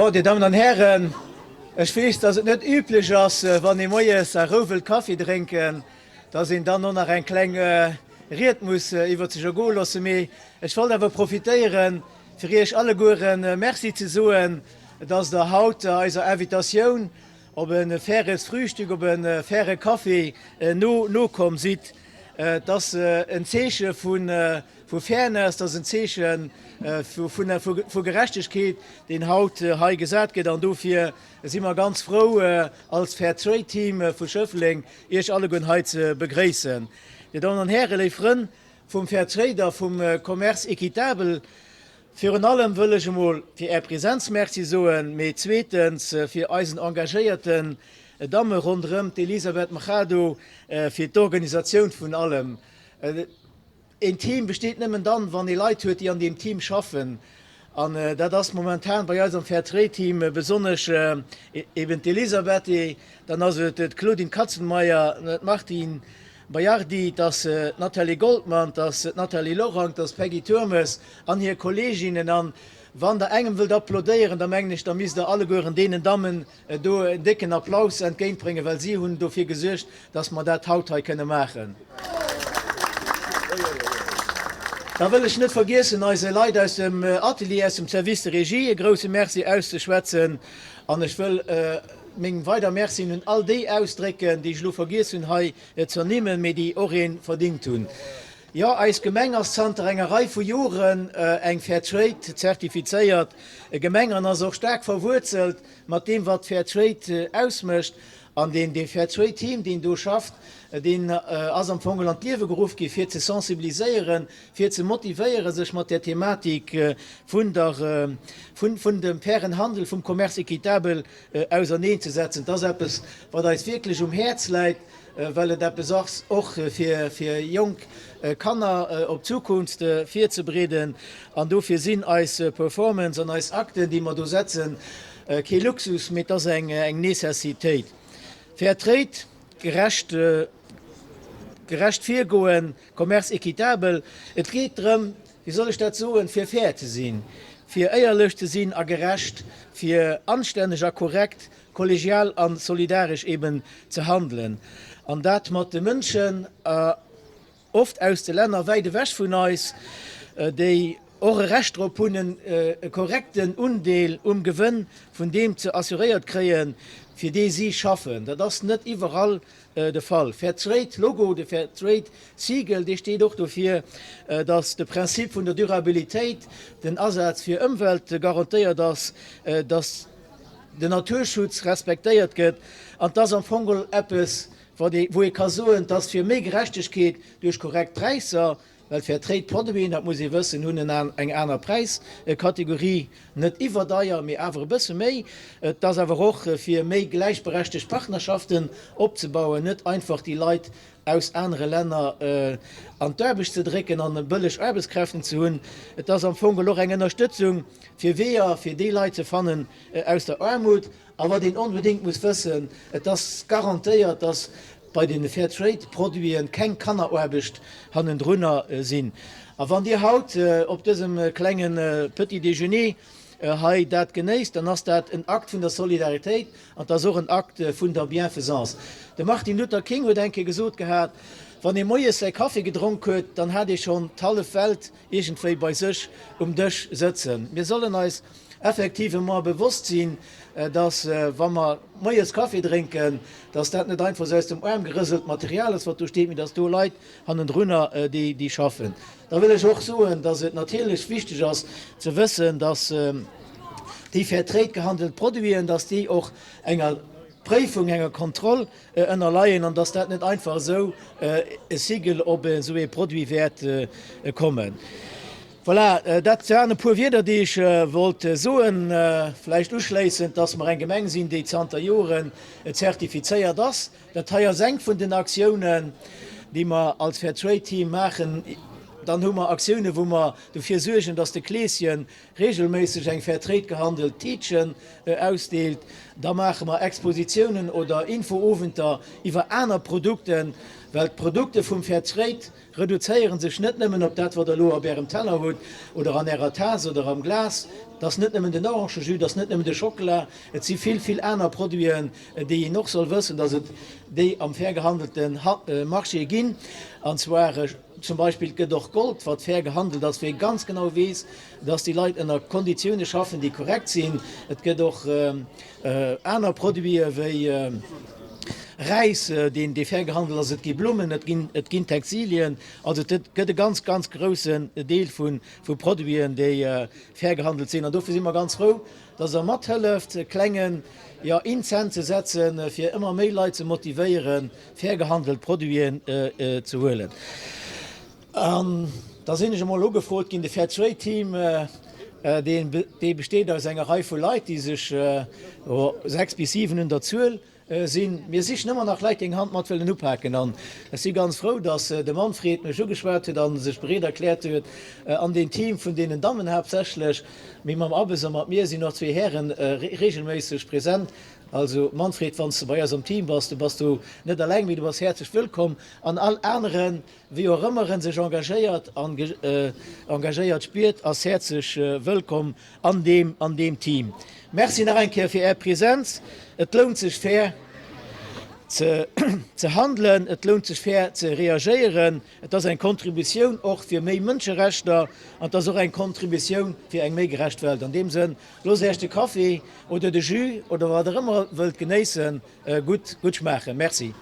Bon, Dir Dammen an Hären, ech weess, dass et net üblech ass, wann ee moies a Rou wëllt Kaffi drénken, dass een dann och nach eng kleng Ried muss iwwer sech ergoe loossen. Mee ech wollt awer profitéieren, fir Iech allegueren Merci ze soen, dass Der haut eiser Invitatioun op e faires Frühstück, op e faire Kaffi nokomm sidd. Et ass en Zeeche vu Fairness, et ass en Zeeche vu Gerechtegkeet, deen haut hei gesat gëtt. An dofir si mer ganz frou, als Fair Trade Team vu Schëffleng, Iech allegueren hei ze begréissen. Dir Dammen an Hären, léif Frënn vum Fair Trade a vum Commerce équitable, Virun allem wëll ech emol fir Är Präsenz Merci soen, mee zweetens fir eisen engagéierten Damme ronderëm d'Elisabeth Machado fir d'Organisatioun vun allem. Een Team besteet nëmmen dann, wann ee Leit huet, déi an deem Team schaffen. An dat ass momentan bei eis am Fair Trade Team besonnesch eben d'Elisabeth, dann ass et d'Claudine Katzenmeier, d'Martine Bayardi, et ass d'Nathalie Goldman, et ass d'Nathalie Lorang, et ass d'Peggy Turmes an hir Kolleeginnen. An wann Der engem wëllt applaudéieren, da mengen ech, da misst Der allegueren deenen Dammen do en décken Applaus entgéintbréngen, well si hunn dofir gesuergt, dass mer dat haut hei kënne maachen. Da wëll ech net vergiessen, eise Leit aus dem Atelier, aus dem Service de régie e grouse Merci auszeschwätzen. An ech wëll meng weider Mercien un all déi ausdrécken, déi ech elo vergiess hunn hei ze ernimmen, mee déi och ee verdingt hunn. Jo, eis Gemeng ass zanter enger Rei vu Joren eng Fair Trade zertifizéiert Gemeng an ass och staark verwuerzelt mat deem, wat Fair Trade ausmécht. An deen dee Fair Trade Team, deen do schafft, deen ass am Fong an d'Liewe geruff gi fir ze sensibiliséieren, fir ze motivéieren, sech mat där Thematik vun der, vun, vun dem fairen Handel, vum Commerce équitable auserneenzesetzen. Et ass eppes, wat eis wierklech um Häerz läit, well et eppes ass och fir, fir jonk Kanner op d'Zukunft virzebereeden. An dofir sinn eis Performance an eis Akten, déi mer do setzen, Kee Luxus, mee et ass eng Necessitéit. Fair Trade, gerecht, gerecht virgoen, Commerce équitable, et geet drëm, wéi soll ech dat soen, fir fair ze sinn, fir éierlech ze sinn a gerecht, fir anstänneg a korrekt, kollegial a solidaresch eben ze handelen, an dat mat de Mënschen. Oft aus de Länner wäit ewech vun eis, déi och e Recht drop hunn, e korrekten Undeel um Gewënn vun deem ze assuréiert kréien, fir dee si schaffen. Dat ass net iwwerall de Fall. Fair Trade Logo, de Fair Trade Siegel, dee steet och dofir, datt de Prinzip vun der Durabilitéit, den Asaz fir Ëmwelt garantéiert ass, datt den Naturschutz respektéiert gëtt an dass am Fong geholl eppes, Wat ee, wou ee ka soen, dass fir méi Gerechtegkeet duerch korrekt Präisser, well Fair Trade Produiten, dat muss ee wëssen, hunn en eng aner Präiskategorie, net iwwerdeier, mee awer e bësse méi, et ass awer och fir méi gläichberechtegt Partnerschaften opzebauen, net einfach déi Leit aus anere Länner an d'Aarbecht ze drécken an bëlleg Aarbechtskräften ze hunn. Et ass am Fong och eng Ënnerstëtzung fir Weeër fir déi Leit ze fannen aus der Aarmut. A wat een onbedéngt muss wëssen, Et ass garantéiert, dass bei de Fair Trade Produiten keng Kanneraarbecht hannendrunner sinn. A wann Dir haut op dësem klenge Petit Déjeuner hei dat genéisst, dann ass dat en Akt vun der Solidaritéit an et ass och en Akt vun der Bienfaisance. De Martin Luther King huet eng Kéier gesot gehat, Wann ee moies säi Kaffi gedronk huet, dann hat ee schonn d'hallef Welt iergendwéi bei sech um Dësch sëtzen. Mir sollen eis effectivement bewosst sinn, dass wa mer moies Kaffi drénken, dass dat net einfach esou aus dem Aarm gerëselt Material ass, wat do steet, mee dass do Leit hannendrunner, déi schaffen. Da wëll ech och soen, dass et natierlech wichteg ass ze wëssen, dass déi fair trade gehandelt Produiten, dass déi och enger Préifung, enger Kontroll ënnerleien an dass dat net einfach esou e Sigel op esou ee Produit wäert kommen. Voilà, dat waren e puer Wierder, déi ech wollt soen. Vläicht uschléissend, dass mer eng Gemeng sinn, déi zanter Joren zertifizéiert ass. Dat hei ass eng vun den Aktiounen, déi mer als Fair Trade Team maachen. Dann hu mer Aktiounen, wou mer dofir suergen, dass de Kleeschen reegelméisseg eng Fair Trade gehandelt Tiitchen ausdeelt. Da maache mer Expositiounen oder Infoowenter iwwer aner Produkten, well d'Produkte vum Fair Trade reduzéiere sech net nëmmen op dat, wat Der elo op Ärem Teller hutt oder an Ärer Taass oder am Glas. Et ass net nëmmen den Orangejus, et ass net nëmmen de Schockela, et si vill, vill aner Produiten, déi een och soll wëssen, dass et déi am fair gehandelte Marché ginn. An zwar zum Beispill, et gëtt och Gold, wat fair gehandelt ass, wou ee ganz genau weess, dass déi Leit ënner Konditioune schaffen, déi korrekt sinn. Et gëtt och aner Produite wéi Räis, deen dee fair gehandelt ass. Et gi Blummen, et ginn, et ginn Textilien. Also et gëtt e ganz, ganz groussen Deel vu Produiten, déi fair gehandelt sinn. An dofir si mer ganz frou, dass Der mathëlleft, e klengen, jo, een Cent ze setzen, fir ëmmer méi Leit ze motivéieren, fair gehandelt Produiten ze huelen. An da sinn ech emol ugefrot ginn, de Fair Trade Team, deen dee besteet aus enger Rei vu Leit, déi sech, jo, 6 bis 7 un der Zuel sinn. Mir sichen ëmmer nach Leit, déi eng Hand mat wëllen upaken. An ech si ganz frou, datt de Manfred mech ugeschwat huet a sech bereet erkläert huet, an deen Team vun deenen Dammen haaptsächlech, mee mam Abbes a mat mir sinn och zwee Hären regelméisseg present. Also Manfred, wann s de bei eis am Team bass, du bass do net eleng, mee du bass häerzlech wëllkomm. An all aneren, Wéi och ëmmer en sech engagéiert an engagéiert spiert, ass häerzlech wëllkomm an deem an deem Team. Merci nach eng Kéier fir Är Präsenz. Et lount sech fair ze ze handelen, et lount sech fair ze reagéieren. Et ass eng Kontributioun och fir méi Mënscherechter an et ass och eng Kontributioun fir eng méi gerecht Welt. An deem Sënn, loosst Äech de Kaffi oder de Jus oder wat Der ëmmer wëllt genéissen, gutt gutt schmaachen. Merci.